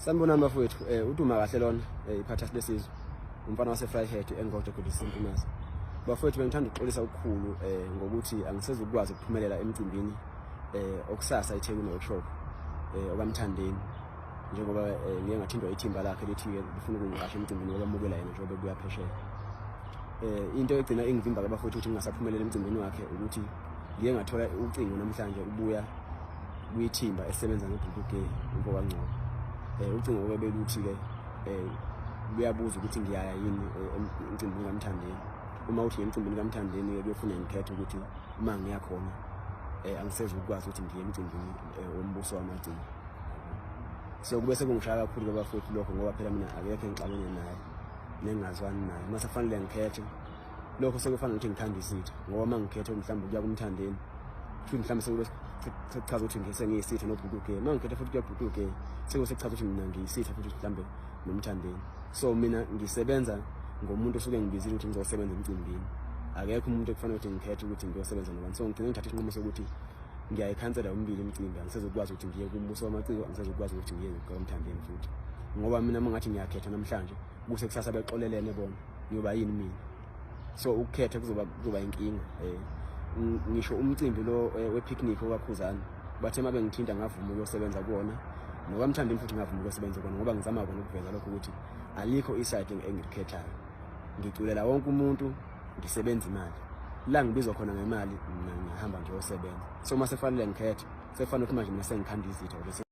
Sanibonani bafowethu, uduma kahle lona iphatha lesizwe. Umfana wase Vryheid engodo Godisi Mpumaza. Bafowethu, bengithanda ukuxolisa okukhulu ngokuthi angisezukwazi ukuphumelela emcimbini okusasa eThekwini workshop okaMthandeni, njengoba ngiye ngathintwa ithimba lakhe lithi lifuna ukungiqasha emcimbini wokwamukela yena njengoba ebuya phesheya. Into egcina ingivimba ke bafowethu ukuthi ngingasaphumelela emcimbini wakhe ukuthi ngiye ngathola ucingo namhlanje ubuya kwithimba esebenza noBhuti Gay umfo kaNgcobo. Ucingo ke beluthi ke luyabuza ukuthi ngiyaya yini emcimbini kaMthandeni. Uma uthi emcimbini kaMthandeni ke kuyofuna ngikhethe ukuthi uma ngiya khona angisezukwazi ukuthi ngiye emcimbini wombuso wamaciko. So kube sekungishaya kakhulu ke bafowethu lokho, ngoba phela mina akekho engixabene naye nengazwani naye. Mase kufanele ngikhethe lokho, sekufana ukuthi ngithanda isitha, ngoba uma ngikhethe mhlawumbe ukuya kuMthandeni, futhi mhlawumbe sekube sekuchaza ukuthi ngisengiyisitha noBhuti Gay. Uma ngikhetha futhi kuya kuBhuti Gay, sekube sekuchaza ukuthi mina ngiyisitha futhi mhlawumbe noMthandeni. So mina ngisebenza ngomuntu osuke ngibizile ukuthi ngizosebenza emcimbini. Akekho umuntu ekufanele ukuthi ngikhethe ukuthi ngiyosebenza nobani. So ngigcine ngithatha isinqumo sokuthi ngiyayikhansela yombili imicimbi. Angisezukwazi ukuthi ngiye kumbuso wamaciko, angisezukwazi ukuthi ngiye kuMthandeni futhi, ngoba mina uma ngathi ngiyakhetha namhlanje, kuse kusasa bexolelene bona, ngiyoba yini mina? So ukukhetha kuzoba inkinga. Ngisho umcimbi lo we-picnic okaKhuzani, bathe uma bengithinta ngavuma ukuyosebenza kuwona, nokaMthandeni futhi ngavuma ukuyosebenza kuwona, ngoba ngizama kona ukuveza lokho ukuthi alikho i-side engilikhethayo. Ngiculela wonke umuntu, ngisebenza imali. La ngibizwa khona ngemali, mina ngiyahamba ngiyosebenza. So uma sekufanele ngikhethe, sekufanele ukuthi manje mina sengikhanda izitha.